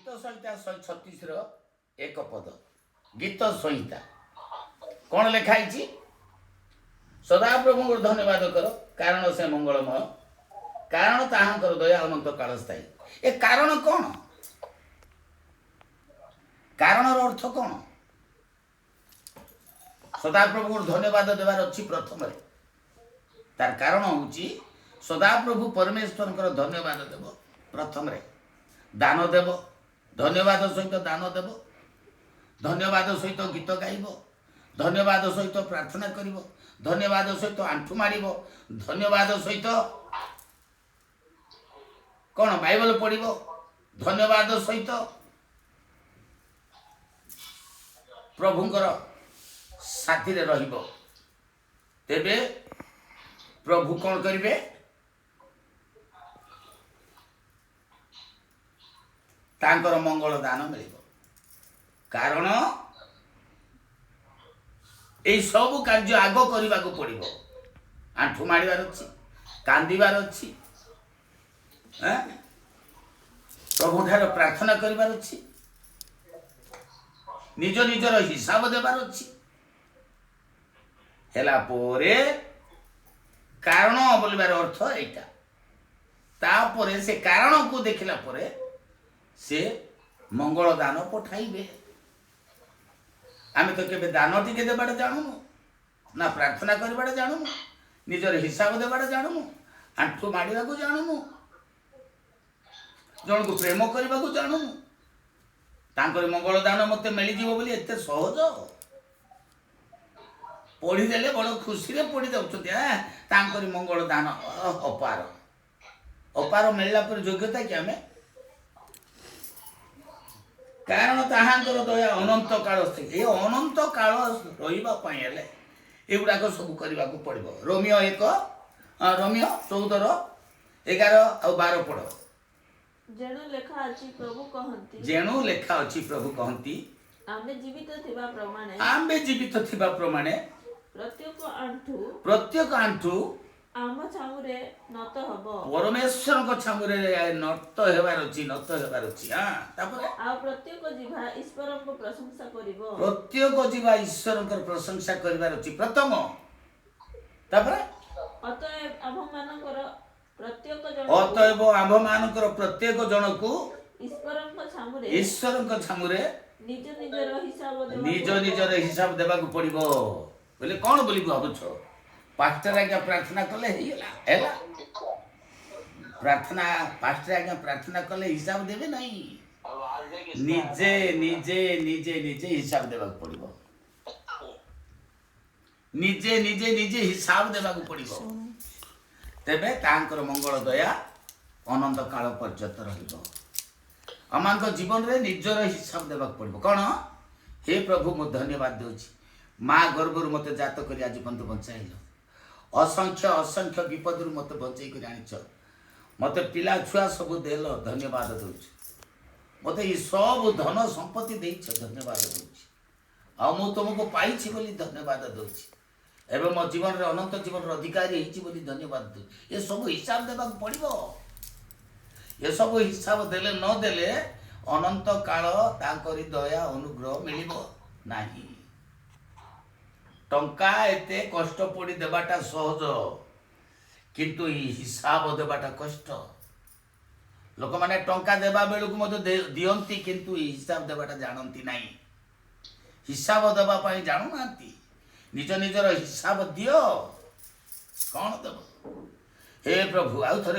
ଗୀତ ସଂହିତା 136ର 1 ପଦ। ଗୀତ ସଂହିତା କ'ଣ ଲେଖା ହେଇଛି? ସଦାପ୍ରଭୁଙ୍କର ଧନ୍ୟବାଦ କର, କାରଣ ସେ ମଙ୍ଗଳମୟ, କାରଣ ତାହାଙ୍କର ଦୟା ଅନନ୍ତ କାଳ ସ୍ଥାୟୀ। ଏ କାରଣ କ'ଣ? କାରଣର ଅର୍ଥ କ'ଣ? ସଦାପ୍ରଭୁଙ୍କର ଧନ୍ୟବାଦ ଦେବାର ଅଛି ପ୍ରଥମରେ। ତାର କାରଣ ହେଉଛି, ସଦାପ୍ରଭୁ ପରମେଶ୍ୱରଙ୍କର ଧନ୍ୟବାଦ ଦେବ ପ୍ରଥମରେ, ଦାନ ଦେବ, ଧନ୍ୟବାଦ ସହିତ ଦାନ ଦେବ, ଧନ୍ୟବାଦ ସହିତ ଗୀତ ଗାଇବ, ଧନ୍ୟବାଦ ସହିତ ପ୍ରାର୍ଥନା କରିବ, ଧନ୍ୟବାଦ ସହିତ ଆଣ୍ଠୁ ମାଡ଼ିବ, ଧନ୍ୟବାଦ ସହିତ କ'ଣ ବାଇବଲ ପଢ଼ିବ, ଧନ୍ୟବାଦ ସହିତ ପ୍ରଭୁଙ୍କର ସାଥିରେ ରହିବ। ତେବେ ପ୍ରଭୁ କ'ଣ କରିବେ? ତାଙ୍କର ମଙ୍ଗଳ ଦାନ ମିଳିବ। କାରଣ ଏଇ ସବୁ କାର୍ଯ୍ୟ ଆଗ କରିବାକୁ ପଡ଼ିବ। ଆଣ୍ଠୁ ମାଡ଼ିବାର ଅଛି, କାନ୍ଦିବାର ଅଛି, ପ୍ରଭୁଠାରେ ପ୍ରାର୍ଥନା କରିବାର ଅଛି, ନିଜ ନିଜର ହିସାବ ଦେବାର ଅଛି। ହେଲା ପରେ କାରଣ ବୋଲିବାର ଅର୍ଥ ଏଇଟା। ତାପରେ ସେ କାରଣକୁ ଦେଖିଲା ପରେ ସେ ମଙ୍ଗଳ ଦାନ ପଠାଇବେ। ଆମେ ତ କେବେ ଦାନ ଟିକେ ଦେବାଟା ଜାଣୁନୁ ନା, ପ୍ରାର୍ଥନା କରିବାଟା ଜାଣୁନୁ, ନିଜର ହିସାବ ଦେବାଟା ଜାଣୁନୁ, ଆଣ୍ଠୁ ମାଡ଼ିବାକୁ ଜାଣୁନୁ, ଜଣକୁ ପ୍ରେମ କରିବାକୁ ଜାଣୁନୁ। ତାଙ୍କର ମଙ୍ଗଳ ଦାନ ମୋତେ ମିଳିଯିବ ବୋଲି ଏତେ ସହଜ? ପଢ଼ିଦେଲେ ବଡ଼ ଖୁସିରେ ପଢ଼ି ଯାଉଛନ୍ତି। ତାଙ୍କରି ମଙ୍ଗଳ ଦାନ ଅପାର ଅପାର ମିଳିଲା ପରେ ଯୋଗ୍ୟତା କି ଆମେ? କାରଣ ତାହାଙ୍କର ଦୟା ଅନନ୍ତ କାଳ ସ୍ଥାୟୀ। ଏ ଅନନ୍ତ କାଳ ରହିବା ପାଇଁ ହେଲେ ଏଗୁଡ଼ାକ ସବୁ କରିବାକୁ ପଡ଼ିବ। ରୋମିଓ 1, ରୋମିଓ 14ର 11 ଆଉ 12 ପଢ଼। ଯେଣୁ ଲେଖା ଅଛି, ପ୍ରଭୁ କହନ୍ତି, ଯେଣୁ ଲେଖା ଅଛି, ପ୍ରଭୁ କହନ୍ତି, ଆମେ ଜୀବିତ ଥିବା ପ୍ରମାଣେ, ଆମ୍ଭେ ଜୀବିତ ଥିବା ପ୍ରମାଣେ, ପ୍ରତ୍ୟେକ ଆଣ୍ଠୁ, ପ୍ରତ୍ୟେକ ଆଣ୍ଠୁ, ଆମ୍ଭ ଛାମୁରେ ନତ ହବ। ପରମେଶ୍ୱରଙ୍କ ଛାମୁରେ ନତ ହେବାର ଅଛି, ନତ ହେବାର ଅଛି। ହଁ, ତାପରେ? ଆଉ ପ୍ରତ୍ୟେକ ଜିହ୍ବା ଈଶ୍ୱରଙ୍କ ପ୍ରଶଂସା କରିବ। ପ୍ରତ୍ୟେକ ଜିହ୍ବା ଈଶ୍ୱରଙ୍କର ପ୍ରଶଂସା କରିବାର ଅଛି ପ୍ରଥମ। ତାପରେ? ଅତଏବ ଆମ୍ଭମାନଙ୍କର ପ୍ରତ୍ୟେକ ଜଣକୁ, ଅତଏବ ଆମ୍ଭମାନଙ୍କର ପ୍ରତ୍ୟେକ ଜଣକୁ, ଈଶ୍ୱରଙ୍କ ଛାମୁରେ, ଈଶ୍ୱରଙ୍କ ଛାମୁରେ, ନିଜ ନିଜର ହିସାବ ଦେବାକୁ ନିଜ ହବ। ନିଜର ହିସାବ ଦେବାକୁ ପଡ଼ିବ ବୋଲେ କ'ଣ ବୋଲି ଭାବୁଛ? ପାଷ୍ଟର ଆଜ୍ଞା ପ୍ରାର୍ଥନା କଲେ ହେଇଗଲା, ହେଲା? ପ୍ରାର୍ଥନା, ପାଷ୍ଟର ଆଜ୍ଞା ପ୍ରାର୍ଥନା କଲେ ହିସାବ ଦେବେ ନାହିଁ। ନିଜେ ନିଜେ ନିଜେ ନିଜେ ହିସାବ ଦେବାକୁ ପଡ଼ିବ। ନିଜେ ନିଜେ ନିଜେ ହିସାବ ଦେବାକୁ ପଡ଼ିବ। ତେବେ ତାଙ୍କର ମଙ୍ଗଳ ଦୟା ଅନନ୍ତ କାଳ ପର୍ଯ୍ୟନ୍ତ ରହିବ। ଆମଙ୍କ ଜୀବନରେ ନିଜର ହିସାବ ଦେବାକୁ ପଡ଼ିବ। କ'ଣ? ହେ ପ୍ରଭୁ, ମୁଁ ଧନ୍ୟବାଦ ଦେଉଛି, ମା ଗର୍ଭରୁ ମୋତେ ଜାତ କରି ଆଜି ପର୍ଯ୍ୟନ୍ତ ବଞ୍ଚାଇଲ। ଅସଂଖ୍ୟ ଅସଂଖ୍ୟ ବିପଦରୁ ମୋତେ ବଞ୍ଚେଇ କରି ଆଣିଛ। ମୋତେ ପିଲା ଛୁଆ ସବୁ ଦେଲ, ଧନ୍ୟବାଦ ଦେଉଛି। ମୋତେ ଏଇ ସବୁ ଧନ ସମ୍ପତ୍ତି ଦେଇଛ, ଧନ୍ୟବାଦ ଦେଉଛି। ଆଉ ମୁଁ ତୁମକୁ ପାଇଛି ବୋଲି ଧନ୍ୟବାଦ ଦେଉଛି। ଏବେ ମୋ ଜୀବନରେ ଅନନ୍ତ ଜୀବନର ଅଧିକାରୀ ହେଇଛି ବୋଲି ଧନ୍ୟବାଦ ଦେଉଛି। ଏସବୁ ହିସାବ ଦେବାକୁ ପଡ଼ିବ। ଏସବୁ ହିସାବ ଦେଲେ ନ ଦେଲେ ଅନନ୍ତ କାଳ ତାଙ୍କରି ଦୟା ଅନୁଗ୍ରହ ମିଳିବ ନାହିଁ। ଟଙ୍କା ଏତେ କଷ୍ଟ ପଡ଼ି ଦେବାଟା ସହଜ, କିନ୍ତୁ ଏଇ ହିସାବ ଦେବାଟା କଷ୍ଟ। ଲୋକମାନେ ଟଙ୍କା ଦେବା ବେଳକୁ ମଧ୍ୟ ଦିଅନ୍ତି, କିନ୍ତୁ ଏଇ ହିସାବ ଦେବାଟା ଜାଣନ୍ତି ନାହିଁ। ହିସାବ ଦେବା ପାଇଁ ଜାଣୁନାହାନ୍ତି। ନିଜ ନିଜର ହିସାବ ଦିଅ। କ'ଣ ଦେବ? ହେ ପ୍ରଭୁ, ଆଉ ଥରେ।